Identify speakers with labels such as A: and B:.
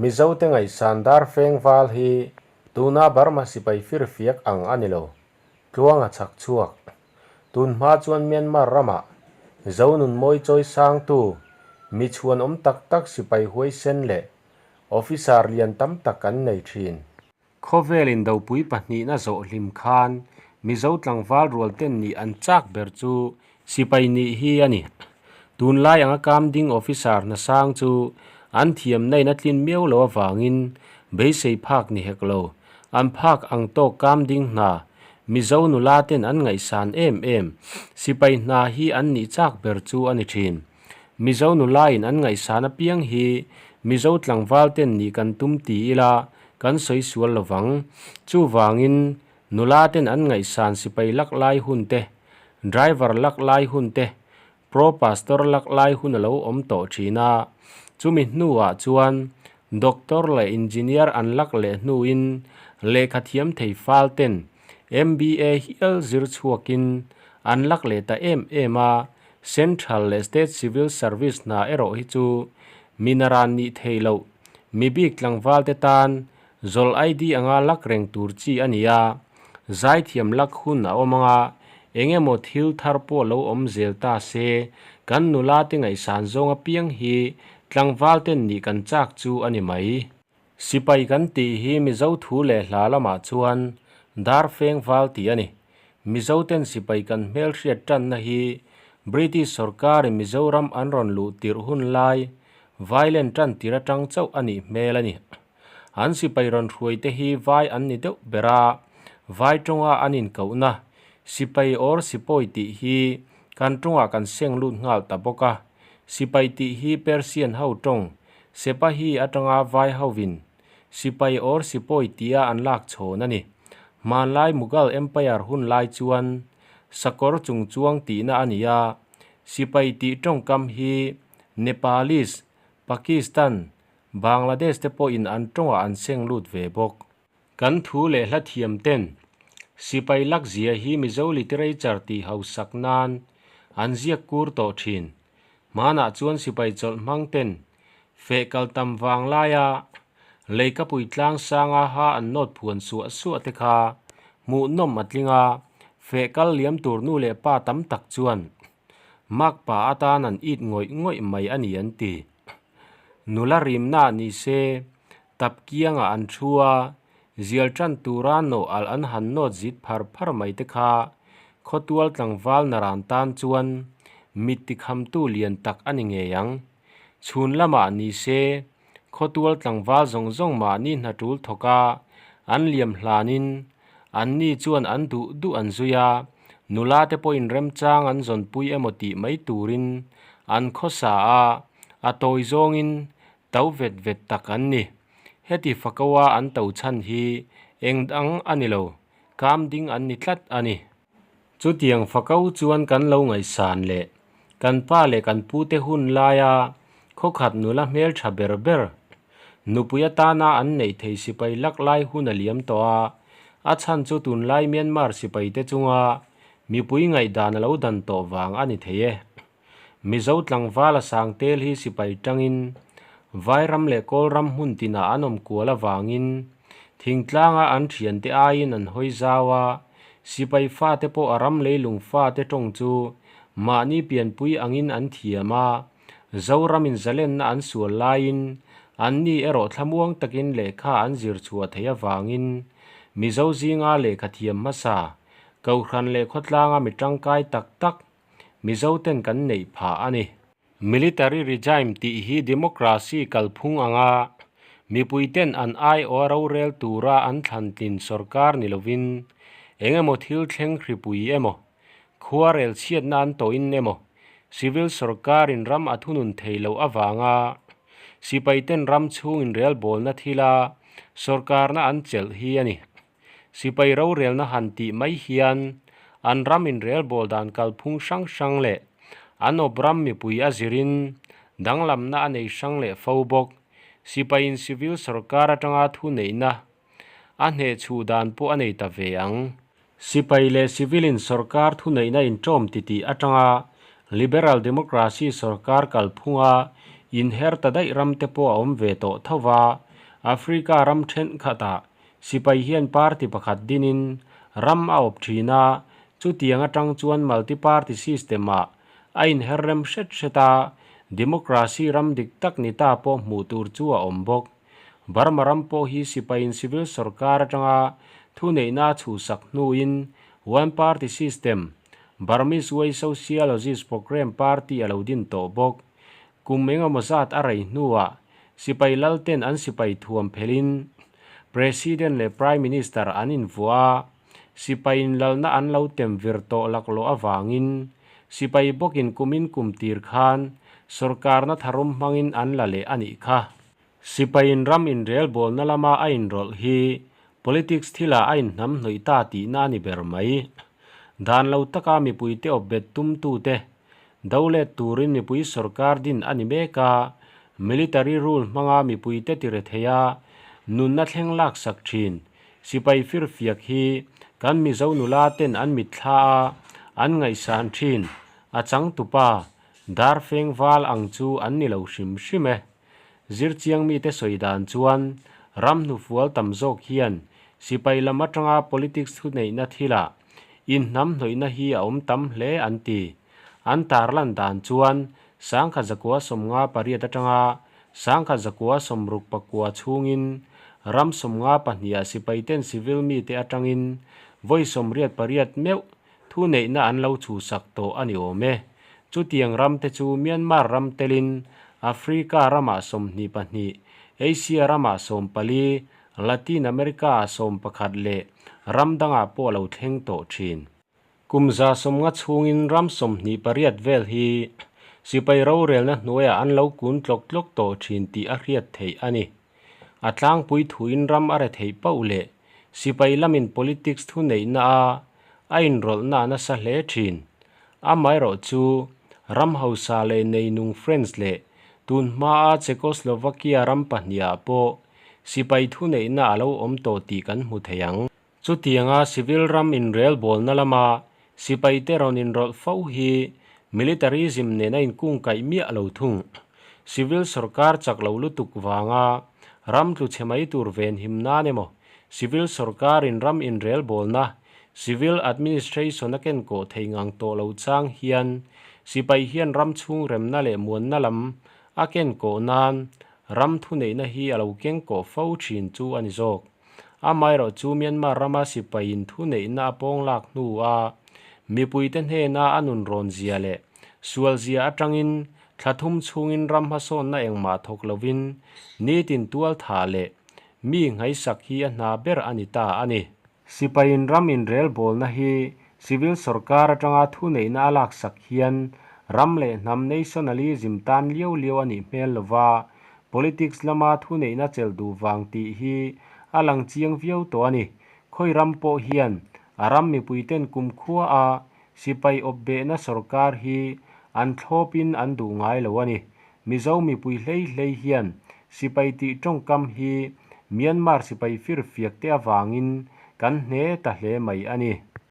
A: Mizote ngaihsan darfeng val hi tuna Burma sipai firfiak ang a ni lo. Tluanga chhak chhuak. Tun hma chuan Myanmar ramah Zonun mawi chawi sangtu mi chhuanawm tak tak sipai huaisen leh officer lian tam tak an nei thin. Khawvel indopui pahnihna zawh hlim khan Mizo tlangval rual ten nih an chak ber chu sipai nih hi a ni. Tunlai anga kamding officer hnasang chu an thiamna in a tlin miau lo avangin beisei phak ni hek lo. An phak ang tawk kamding hna Mizo nula ten an ngaihsan em em sipai hna hi an nih chak ber chu a ni thin. Mizo nula in an ngaihsan apiang hi Mizo tlangval ten nih kan tum ti ila kan sawi sual lo vang. Chuvangin nula ten an ngaihsan sipai lak lai hun te, driver lak lai hun te, Pro Pastor lak lai hun a lo awm tawh thin a, chumi hnuah chuan Doctor leh Engineer an lak leh hnuin lehkha thiam thei fal ten MBA hial zir chhuakin an lak leh ta em em a, Central leh State Civil Service hna erawh hi chu mi naran nih theih loh, mi bik tlangval te tan Zawl ID anga lak reng tur chi a ni a, zaithiam lak hun a awm anga eng emaw thil thar pawh lo awm zel ta se, kan nula te ngaihsan zawng apiang hi tlangval ten nih kan chak chu a ni mai. Sipai kan tih hi Mizo thu leh hla lamah chuan Darfeng val tih a ni. Mizo ten sipai kan hmelhriat tanna hi British sorkarin Mizoram an rawn luh tirh hun lai violent tan tir atang chauh a nih hmel a ni. An sipai rawn hruai te hi vai an ni deuh ber a, vai tawnga an inkohna sipai or sipawi tih hi kan tawngah kan seng lut nghal ta bawk a. Sipai tih hi Persian ho tawng Sepahi atanga vai hovin sipai or sipawi tia an lak chhawn a ni. Hmanlai Mughal Empire hun lai chuan sakawr chungchuang tihna a ni a, sipai tih tawngkam hi Nepalese, Pakistan, Bangladesh te pawhin an tawngah an seng lut ve bawk. Kan thu leh hla thiam ten sipai lak zia hi Mizo literature tih hausak nan an ziak kur tawh thin. Hmanah chuan sipai chawlh hmang ten feh kal tam vang laia leikapui tlang sanga ha an nawt phuan suah suah te kha hmuhnawm a tling a, feh kal liam tur nu leh pa tam tak chuan Makpa atan an it ngawih ngawih mai a ni an ti. Nula rimna ni se, tap kiangah an thu a, zial tan tura nawh alh an han nawt zit phar phar mai te kha khawtual tlangval naran tan chuan mit tikhamtu lian tak a ni ngei ang. Chhun lamah ni se, khawtual tlangval zawng zawng mahni hna tul thawk a, an liam hlanin Anni chuan an duh duh an zui a, nula te pawhin remchang an zawnpui emaw tih mai turin an khawsa a, a tawi zawngin to vet vet tak an ni. Heti fakaua an to chhan hi eng dang a ni lo, kam ding an ni tlat a ni. Chutiang fakau chuan kan lo ngaihsan leh kan pa leh kan pute hun laia khawkhat nula hmeltha ber ber Nupui atana an neih thei sipai lak lai hun a liam tawh a, a chhan chu tunlai Myanmar sipaite chunga mipui ngaihdan a lo dan tawh vang a ni thei e. Mizo tlangval a sang tel hi sipai tangin Vairam leh Kawlram hmun tinah an awm kual avangin thingtlanga an thiante aiin an hawi zau a, sipai fate pawh a ram leilung fate tawng chu mahni pianpui angin an thiam a, Zoramin zalenna an sual laiin anni erawh thlamuang takin lehkha an zir chhuah theih avangin Mizo zinga lehkha thiam hmasa, Kohhran leh khawtlanga mi tangkai tak tak Mizoten kan neih phah a ni. Military regime tih hi democracy kalphung anga mipuiten an aiawha rorel tura an thlantlin sorkar ni lovin engemaw thil thleng hripui emaw Khuarel chhiatna an tawhin emaw, civil sorkarin ram a thunun thei loh avanga sipaiten ram chhungin relbawlna thila sorkarna an chelh hi a ni. Sipai rorelna han tih mai hian an ram inrelbawl dan kalphung hrang hrang leh an awp ram mipui a zirin danglamna a nei hrang leh fo bawk. Sipaiin civil sorkar atanga thuneihna a hnehchhuh dan pawh a nei ta ve ang. Sipai leh civil-in sorkar thuneihna inṭawm titih aṭanga Liberal Democracy sorkar kalphunga inher ta daih ram te pawh a awm ve tawh tho va. Africa ram thenkhatah sipai hian party pakhat dinin ram a awp thin a, chutiang atang chuan multi-party system-ah a inher rem hret hret a, democracy ram dik tak ni ta pawh hmuh tur chu a awm bawk. Burma ram pawh hi sipaiin civil sorkar atanga thuneihna a chhuhsak hnuin one party system, Burmese Way Sociologist Program Party a lo din tawh bawk. Kum engemaw zat a rei hnuah sipai lalten an sipai thuam phelhin President leh Prime Minister an invuah a, sipaiin lalna an lo tem vir tawh laklawh avangin sipai bawkin kumin kum tir khan sorkarna tharum hmangin an la leh a nih kha. Sipaiin ram inrelbawlna lama a inrawlh hi politics thilah a inhnamhnawih ta tihna a ni ber mai. Dan lo taka mipuite awpbet tumtute do let turin mipui sorkar din a ni mek a, military rule hmanga mipuite tire thei a, nunna thleng laksak thin. Sipai firfiak hi kan Mizo nula ten an mitthla a, an ngaihsan thin. A changtupa, Darfeng val ang chu an ni lo hrim hrim e. Zirchiang mite sawi dan chuan ram hnufual tam zawk hian sipai lam atanga politics thuneihna thilah inhnamhnawihna hi a awm tam hle an ti. An tarlan dan chuan 1958 atanga 1969 chhungin ram 52 ah sipaiten civil mite atangin vawi 88 meuh Thuneihna an lo chhuhsak tawh a ni awm e. Chutiang ramte chu Myanmar ram telin Africa ramah 22, Asia ramah 14, Latin America-ah 11 leh ram dangah pawh a lo thleng tawh thin. Kum 150 chhungin ram 28 vel hi sipai rorelna hnuaiah an lo kun tlawk tlawk tawh thin tih a hriat theih a ni. A tlangpui thuin ram a re theih pauh leh sipai lamin politics thuneihna a a inrawlhna a nasa hle thin. Amaherawh chu ram hausa leh neinung France leh tun hmaa Czechoslovakia ram pahnihah pawh sipai thuneihna a lo awm tawh tih kan hmu thei ang. Chutianga civil ram inrelbawlna lama sipaite rawn inrawlh fo hi militarism nen a inkungkaih miah lo thung. Civil sorkar chak lo lutuk vanga ram tlu chhe mai tur venhim nan emaw civil sorkarin ram inrelbawlna civil administration a kenkawh thei ngang tawh lo chang hian sipai hian ram chhung remna leh muanna lam a kenkawh nan ram thuneihna hi a lo kengkawh fo thin chu a ni zawk. Amaherawh chu Myanmar rama sipaiin thuneihna a pawng lak hnua mipuite hnena a nun rawn zia leh sual zia atangin thla thum chhungin ram hmasawnna engmah thawk lovin nitin tual tha leh mi nghaisak hi a hna ber a ni ta a ni. Sipaiin ram inrelbawlna hi civil sorkar atanga thuneihna a laksak hian ram leh hnam nationalism tan liau liau a nih hmel lova, Politics lama thuneihna chelh duh vang tih hi a lang chiang viau tawh a ni. Khawi ram pawh hian a ram mipuiten kumkhua a sipai awpbehna sorkar hi an thlawpin an duh ngai lo a ni. Mizo mipui hlei hlei hian sipai tih tawngkam hi Myanmar sipai firfiak te avangin kan hne ta hle mai a ni.